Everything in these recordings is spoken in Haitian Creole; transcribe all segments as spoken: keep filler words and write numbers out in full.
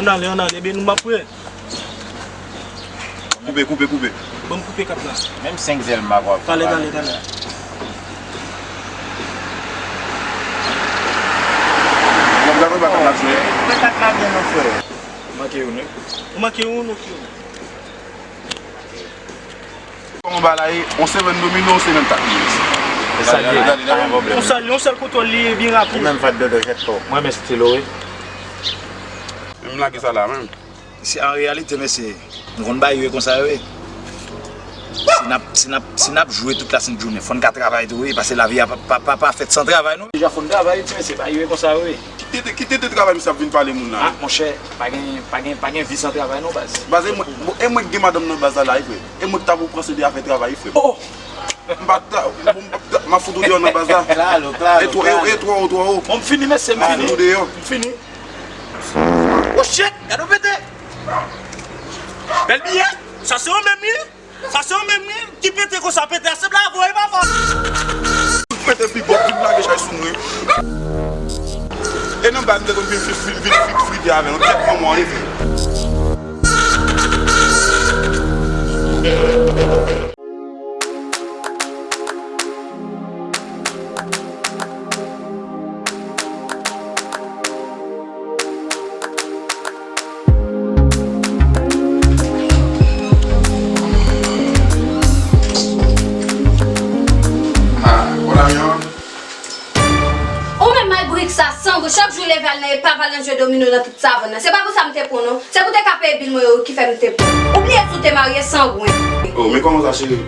Talè, ann ale, ben nou m ap prè. Koupe, koupe, koupe. Ban m koupe kat la. Menm senk zèl m pa kwè. Talè, talè, talè. Mwen gade ba kat la jwe. Koupe kat la byen non, frè. Manke youn, wi. Ou manke youn, ok. Kòman bagay la ye? On seven domino, on seven kat minutes. E sa l ye. Gade, gade, gade. On sèl, on sèl kontwòl li ye byen rapid. Ou menm fè dodo jèt to. Mwen men stilo wi. Menm lage sa la menm. Se an reyalite, mesye, nou konn bagay yo ye konsa yo ye. Si n ap, si n ap, si n ap jwe tout la sent jounen, fò n ka travay tou wi, paske lavi a pa, pa, pa, pa fèt san travay non. Deja fò n travay wi, ti mesye, bagay yo ye konsa yo ye. Kite, kite de travay misye ap vin pale moun la. Ah, monchè, pa gen, pa gen, pa gen vi san travay non, baz. Baz, e mwen, bon, e mwen ki gen madanm nan baz la la, wi, frè. E mwen ki ta pou pran sede a fè travay, wi, frè. Oh! M pa ta, bon, m pa ta, m ap fout ou deyò nan baz la. Klalo, klalo, e twò, e, e twò wo, twò wo. Bon, m fini, mesye, m fini. M fout ou deyò. M fini. Oh shit, gade w pete. Bèl biyè. Sa se ou menm, wi. Sa se ou menm, wi, ki pete konsa, pete a se bravo, e papa. Pete pi bò, vin lage chay sou mwen. E nan baz, m te konn vin, vin, vin, vin fri, frite avè l. Kèt manman, e vin. Ou menm malbrik sa, sangwen, chak jou leve al nan epav al nan jwe domino nan tout savann nan. Se pa pou sa m te pran w non. Se pou te ka peye bil mwen yo ki fè m te pran w. Ou bliye si w te marye, sangwen. Oh, men kòman sa, cheri?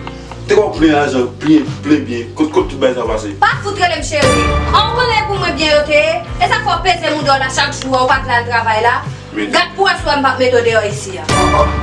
Te ba w plen lajan, plen, plen byen. Kot, kot tout bagay sa pase? Pa fout rele m cheri. An, ou konnen pou mwen byen yo te ye? E sa k fè w peze mouda w la chak jou a, ou pa vle al travay la? Men gad pou w wè si w wè m p ap mete w deyò isi a. Ah, ah.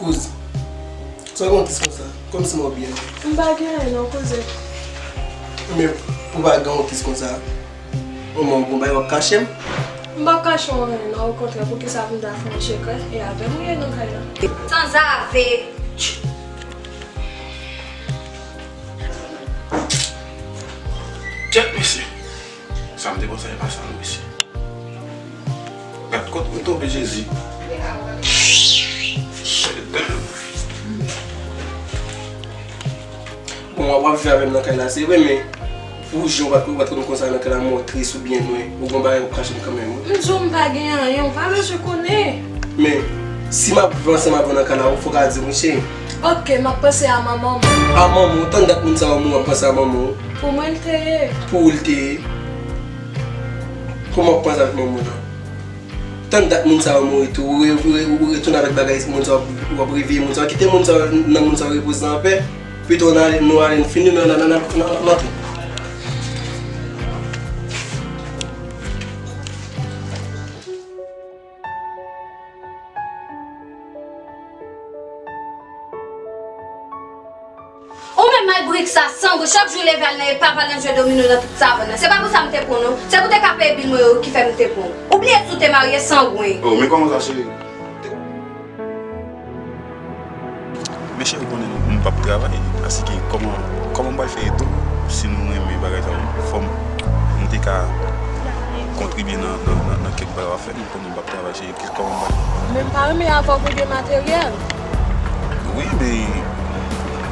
Kouz, sa w gen yon kis konsa? Kòmsi mwen byen. M pa gen anyen non, kouzin. Men, pou w pa gen yon kis konsa, manman w gon bagay w ap kache m? M p ap kache w anyen non, okontrè, poukisa pou m ta fè yon sekrè? E avè m ou ye nan kay la. Sanzave! Tchèt, mesye! Sa m te panse a e pa sa non, mesye. Gad kot m tonbe, Jezi. Bon, w ap, w ap viv avè m nan kay la, se vre, men pou jan w pa t, w pa t konn konsa nan kay la, mò tris oubyen nwè, ou gon bagay w ap kache m kanmenm, wi. M di w m pa gen anyen, w pa bezwen konnen. Men, si m ap viv ansanm avè w nan kay la, ou fòk a di m, wi, cheri. Oke, m ap panse a manman m. A manman w? Tann dat moun sa yo mouri w ap panse a manman w? Pou mwen l te ye. Pou ou l te ye? Kòman w ap panse avèk manman w la? Tann dat moun sa yo mouri tou, ou re-, ou re-, ou retounen avèk bagay moun sa yo, w ap reveye moun sa yo, kite moun sa yo, nan moun sa yo repoze an pè, pito n ale, nou ale, n fini, n, n, n, n, n antre. Ou menm malbrik sa, sangwen, chak jou leve al nan epav al nan jwe domino nan tout savann nan. Se pa pou sa m te pran w non. Se pou te ka peye bil mwen yo ki fè m te pran w. Ou bliye si w te marye, sangwen. Oh, men kòman sa, cheri? Men cheri, ou konnen m p ap travay. Asike, kòman, kòman m pral fè ede w si nou renmen bagay sa yo? Fò m, m te ka kontribye nan, nan, nan, nan kèk bagay w ap fè. M konnen m p ap travay, cheri. Kòman m pral fè? Men m pa renmen avè w pou de materyèl. Wi, men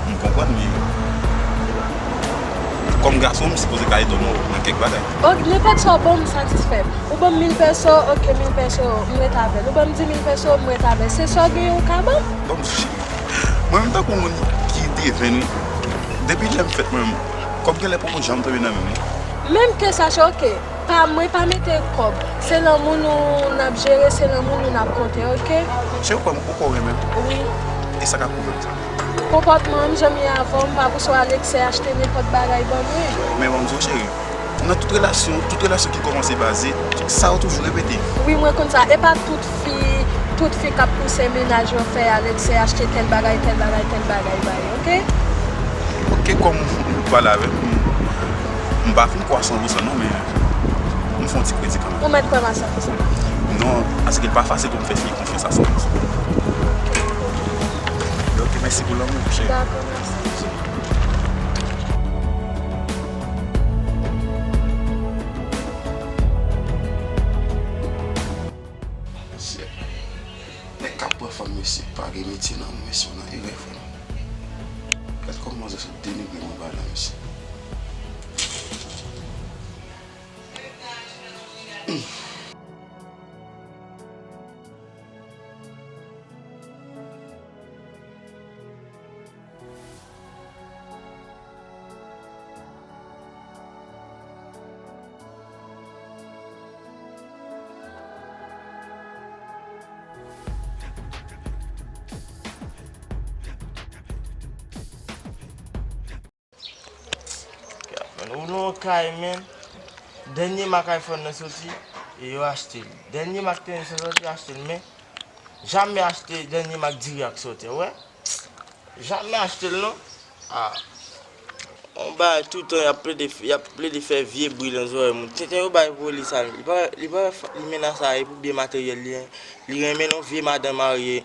m konprann, men kòm gason, m sipoze ka ede w nan, nan kèk bagay. Ok, nenpòt sa w ban m, m satisfè. Ou ban m mil peso, ok, mil peso, m ret avè l. Ou ban m di mil peso, m ret avè l. Se sa w genyen ou ka ban m? Ban m, mwen menm tankou moun ki devenn, wi. Depi lè m fèt mwen menm, kòb genlè poko janm tonbe nan men m, wi. Menm ke sa, se ok. Pa, mwen pa mete kòb. Se lanmou nou n ap jere, se lanmou nou n ap konte, oke? Cheri, ou kwè, ou kwè w renmen m? Wi. E sa k ap pwouve m sa? Konpòtman m, jan m ye avè w, m pa pouse w Alexei achte nenpòt bagay ban mwen. Men ban m di w, cheri, nan tout relasyon, tout relasyon ki kòmanse baze, sa yo toujou repete. Wi, mwen konn sa. E pa tout fi, tout fi k ap pouse mennaj yo fè Alexei achte tèl bagay, tèl bagay, tèl bagay ba yo, oke? Oke, kòm ou pale avè m, m, m pa fin kwè a san pou san non, men m fè yon ti kredi kanmenm. Ou mèt kwè m a san pou san. Non, paske l pa fasil pou m fè fi konfyans a san pou san. Oke, mèsi pou lanmou, cheri. Dakò, mèsi. Mesye, nèg k ap pran fanm, mesye, pa gen metye nan mwen, mesye, w nan erè, frè m. Gad kòman manzè sot denigre mwen ba la, mesye. Men ou nan yon kay, men. Dènye mak iPhone nan soti, e yo achte l. Dènye mak tenis nan soti, achte l, men jamè achte dènye mak diri ak sòtè, ou wè? Jamè achte l, non. Ah. On bagay toutan y ap plede, y ap plede fè vye bri nan zòrèy moun. Tenten yo bay polis a, li pa, li pa, li menase a, e pou byen materyèl li, li renmen non vye madan marye.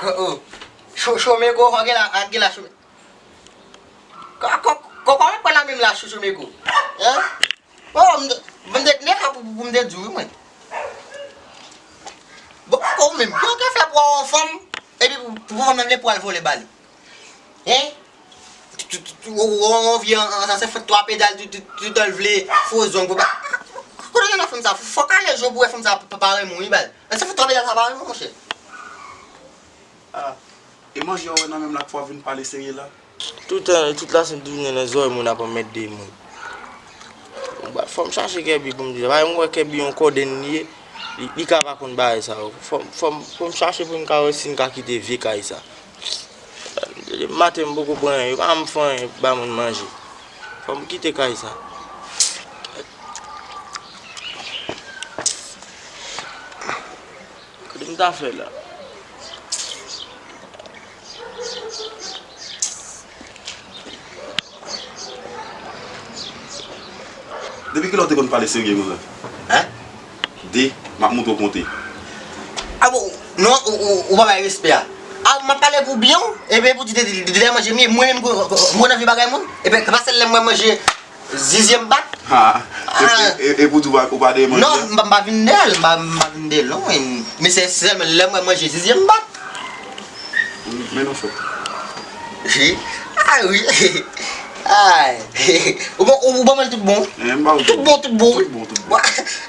Ko-, oh. Cho-, Chomeko, kò gen la, ak gen la Chome-, kò, kò, kò, kòman pran la menm la Cho-, Chomeko? Hein? Oh, m te, m te klè pou, pou m te di w, wi, mwen. Bon, kòman menm? Yo te fè pou yon fanm, epi pou, pou fanm nan vle pou al vòlè ba li. Hein? Ou vye an, an, sa se fè twa pedal, tout, tout, tout an l vle fo zong pou ba. Kote w jwenn fanm sa? Fòk ale jwe pou wè fanm sa pa, pa renmen w, wi, baz. An se fè twa pedal sa pa renmen w, monchè. Ah, e manje w wè nan menm la k fè w vin pale serye la? Tout an, tout la sent jounen nan zòrèy moun ap anmède moun. Fò m chache Kèbi pou m di sa. Paske m wè Kèbi yon kòdenn li ye, li, li ka pa konn bagay sa yo. Fò, fò, fò m chache pou m ka wè si m ka kite vye kay sa. Depi maten m poko pran anyen, yo pa janm fè anyen ba moun manje. Fò m kite kay sa. Kote m ta fè la? Depi kilè w te konn pale serye konsa? Hein? De, m ap montre w konte. Ah bon, non, ou, ou, ou pa bay respè a. Ah, m ap pale pou byen w, epi pou di de, de, de, de manje m ye, mwen menm, m konn anvi bagay moun, epi pa sèl lè m wè manje, zizyè m bat. Ha, e, e, e, e pou di w pa, ou pa dèyè manje? Non, m pa, m pa vin dèyè l, m pa, m pa vin dèyè l, non. Men se sèlman lè m wè manje zizyè m bat. Men non, frè. Wi. Ah, wi. Ay. Ou bon, ou bon, men tout bon. Eh, m ba ou tout bon, tout bon. Tout bon, tout bon.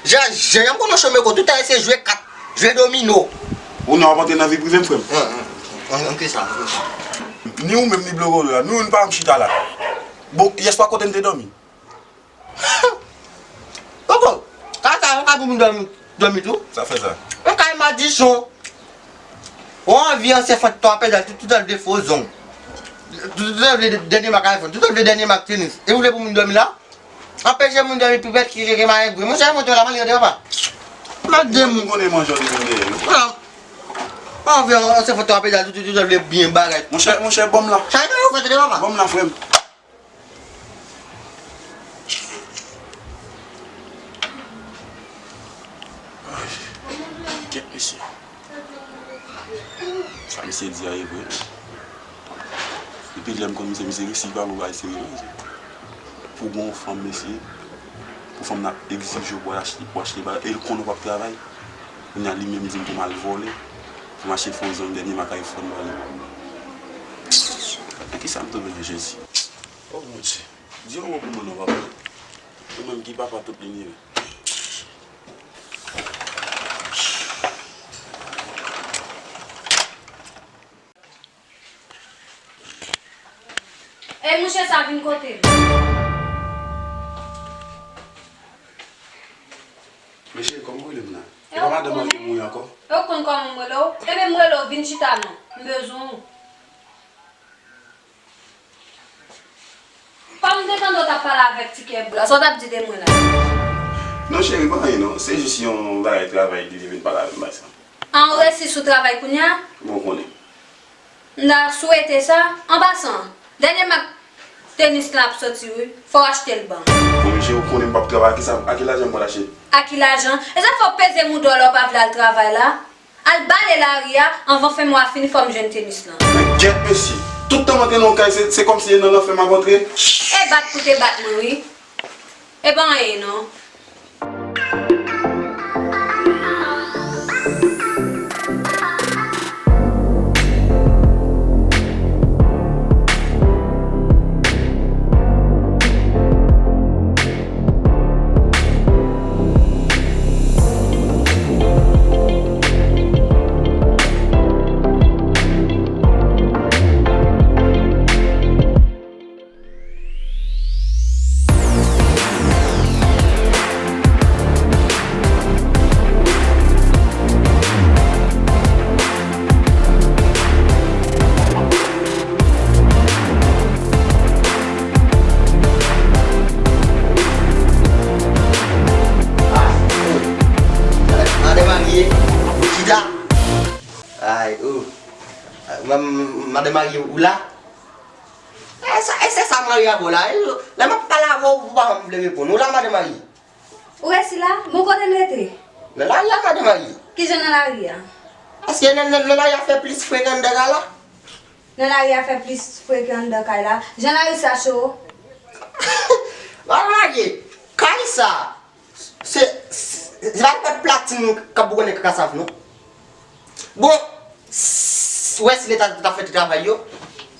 Jan, jan, jan m konnen Chomeko, tout a se jwe kat, jwe domino. Ou nan w ap antre nan vi prive m, frè m. An, an, an, an, ki sa, an, ki sa. Ni ou menm, ni Blogolo la, nou youn pa janm chita la. Bon, yèswa kote n te dòmi? Poko, kaka, yon kay pou moun dòmi, dòmi tou. Sa fè sa. Yon kay madisyon. Ou anvi ansyen fant twa pedal, tout, tout an vle fo zong. Tout, tout an vle dènye mak iPhone, tout an vle dènye mak tenis. E ou vle pou moun dòmi la? Anpeche moun dòmi pou pèt ki rete marengwen. Monchè, montre la, mwen devan pa. Mwen de moun. Ou konnen manje w depi m dèyè, non? An vle ansyen fant twa pedal, tout, tout an vle byen bagay. Monchè, monchè, ban m la. Sa e ou fè devan pa. Ban m la, frè m. Kèt, mesye. Sa misye di a e vre. Depi lè m konn misye, misye resi pale yon bagay serye, mesye. Pou gon fanm, mesye, pou fanm nan egzije w pou w achte, pou w achte bagay, e l konnen w p ap travay. Kounye a, li menm di m pou m al vòlè, pou m achte fo zong dènye mak iPhone ba li. Nan kisa m tonbe, Jezi? Oh Bondye, di yon mo pou mwen non, papa. Ou menm ki papa tout linivè. Ey, mouche sa vin kote m. Men cheri, kòman w rele m la? E pa madanm mwen ki mouri ankò? E w konn kòman m rele w? Ebyen m rele w, vin chita non. M bezwen w. Kòm m te tande w t ap pale avèk ti kè blòs, sa w t ap di de mwen la? Non cheri, pa anyen non. Se jis yon bagay travay ki te vin pale avè m bay sa. An, ou resi sou travay kounya? Bon, ou konnen. M ta swete sa. An pasan, dènye mak tenis lan ap soti wi. Fò w achte l ban m. Bon, men cheri, ou konnen m p ap travay. A ki sa, a ki lajan m pral achte? A ki lajan? E sa fè w peze mouda w lè w pa vle al travay la? Al bale lari a, anvan fen mwa a fini fò m jwenn tenis lan. Men gyèt mesye, tout tan m antre nan yon kay se, se kòmsi se nan lanfè m ap antre. E bat pou te bat mwen wi. E pa anyen non. Madan Marye, chita. Ay, oh. Madan Marye, ou la? E sa, e se sa Marye avè w la? Lè m ap pale avè w, ou pa janm vle reponn. Ou la, Madan Marye? Ou resi la? Bon, kote m rete? Nan lari a, Madan Marye. Kijan nan lari a? Paske nan, nan, nan lari a fè plis fre ke anndan kay la. Nan lari a fè plis fre ke anndan kay la. Jan lari sa cho. Madan Marye, kay sa, se, se, se pa nenpòt platin k ap boukannen kaka sav non. Bon, s, ou wè si leta ta fè travay yo,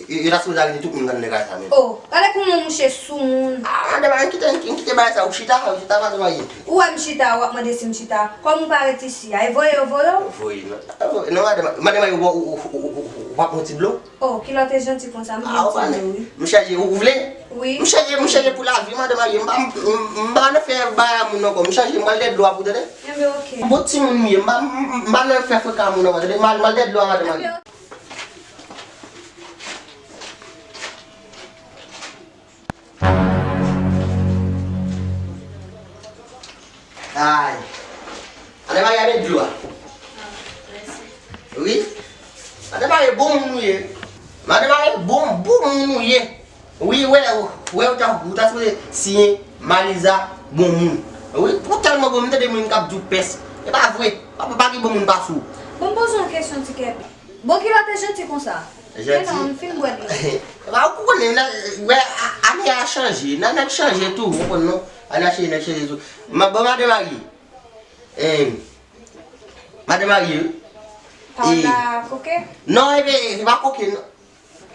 yo ta sipoze arete tout moun k anndan kay sa menm. Oh, gade kouman mouche soumoun. Ah, madan Marye, kite, kite bagay sa, ou chita, ou chita, madan Marye. Ou wè m chita, w ap mande si m chita. Kòm ou pa ret isi a, e voye yo voye w? Voye non. Non, madan, madan Marye, ou, ou, ou, ou, ou p ap pran ti dlo? Oh, kilòt e janti konsa, m pran ti dlo wi. M chanje, ou vle? Wi. M chanje, m chanje pou lavi, madan Marye. M pa, m, m, m pa nan fè bagay a moun ankò. M chanje, m pral dèyè dlo a pou tande. Enben, oke. Bon timoun m ye, m pa, m, m, m pa nan fè frekan a moun ankò, tande. M al, m al dèyè dlo a, madan Marye. Ay. Madan Marye, a met dlo a. Wi. Madan Marye, bon moun ou ye. Madan Marye, bon, bon moun ou ye. Wi, wè, wè, ou ta, ou ta sipoze siyen Maliza bon moun. Wi, ou tèlman bon moun, m tande moun k ap di w pès. E pa vre. Pa, pa gen bon moun pase w. Bon, m poze w yon kesyon, Ti Kèbi. Bon, kilòt e janti konsa? Janti. Men non, m fin bwè dlo. Ba, ou konnen, wè, ane a chanje. Nan nèg chanje tou, ou konprann non? Ane a chanje, nèg chanje tou. Bon, madan Marye. Madan Marye. Paola Koke? Non, e pa koke, non.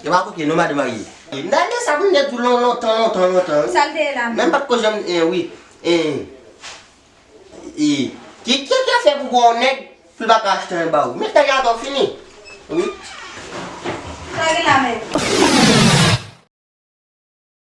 E pa koke, non, madan Marye. Nan ane sa, pou m te di w lon, lontan, lontan, lontan, wi. Sa l te ye la menm? Men m pa t ko janm, wi. E, ki, ki, ki afè pou gon nèg pou l pa ka achte anyen ba ou? Men tèt atò fini. Wi. Sa gen la menm.